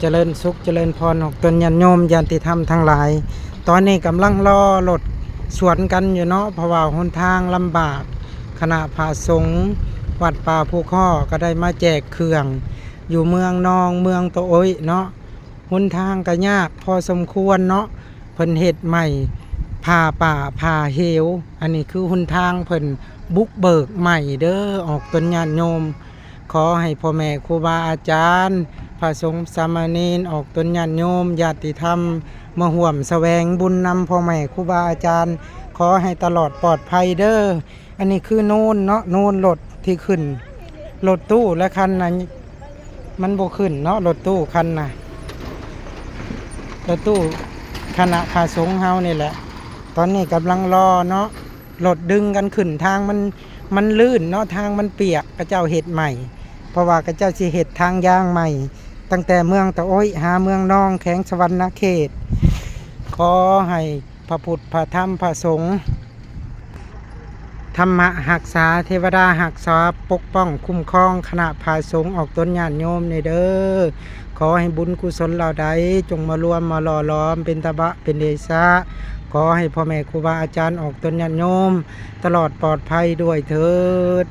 ຈະເລີນສຸກຈະເລີນພອນ ອອກຕົນຍາດໂຍມຍາດຕິທຳທັງຫຼາຍ. ຕອນນີ້ກຳລັງລໍລົດສວນກັນຢູ່ເນາະ ເພາະວ່າຫົນທາງລຳບາກ. ຄະນະພະສົງວັດປ່າພູຄໍກໍໄດ້ມາແຈກເຄື່ອງຢູ່ເມືອງນອງ ເມືອງຕະໂອ້ຍເນາະ. ຫົນທາງກໍຍາກພໍສົມຄວນເນາະ ເພິ່ນເຮັດໃໝ່ ຜ່າປ່າຜ່າເຫວ. ອັນນີ້ຄືຫົນທາງເພິ່ນບຸກເບີກໃໝ່ເດີ ອອກຕົນຍາດໂຍມ. ຂໍໃຫ້ພໍ່ແມ່ຄູບາອາຈານ ພະສົງສາມະເນນ ອອກຕົນຍາດໂຍມຍາດຕິທຳ ມາຮ່ວມສະແຫວງບຸນນຳພໍ່ແມ່ຄູບາອາຈານ ຂໍໃຫ້ຕະຫຼອດປອດໄພເດີ. ອັນນີ້ຄືໂນນເນາະ ໂນນລົດທີ່ຂຶ້ນ ລົດຕູ້ລະຄັນນະ ມັນບໍ່ຂຶ້ນເນາະ ລົດຕູ້ຄັນນະ ລົດຕູ້ຄະນະພະສົງເຮົານີ້ແຫຼະ. ຕອນນີ້ກຳລັງລໍເນາະ ລົດດຶງກັນຂຶ້ນ ທາງມັນ ມັນລື່ນເນາະ ທາງມັນປຽກ ເຂົາເຈົ້າເຮັດໃໝ່ ເພາະວ່າເຂົາເຈົ້າຊິເຮັດທາງຢາງໃໝ່ ຕັ້ງແຕ່ເມືອງຕະໂອ້ຍຫາເມືອງນອງ ແຂວງສະຫວັນນະເຂດ. ຂໍໃຫ້ພະພຸດ ພະທຳ ພະສົງ ທຳມະຮັກສາ ເທວະດາຮັກສາ ປົກປ້ອງຄຸ້ມຄອງຄະນະພະສົງ ອອກຕົນຍາດໂຍມນີ້ເດີ. ຂໍໃຫ້ບຸນກຸສົນເຫຼົ່າໃດ ຈົ່ງມາລວມມາຫຼໍ່ຫຼອມເປັນຕະບະເປັນເດຊະ. ຂໍໃຫ້ພໍ່ແມ່ຄູບາອາຈານ ອອກຕົນຍາດໂຍມ ຕະຫຼອດປອດໄພດ້ວຍເທີດ.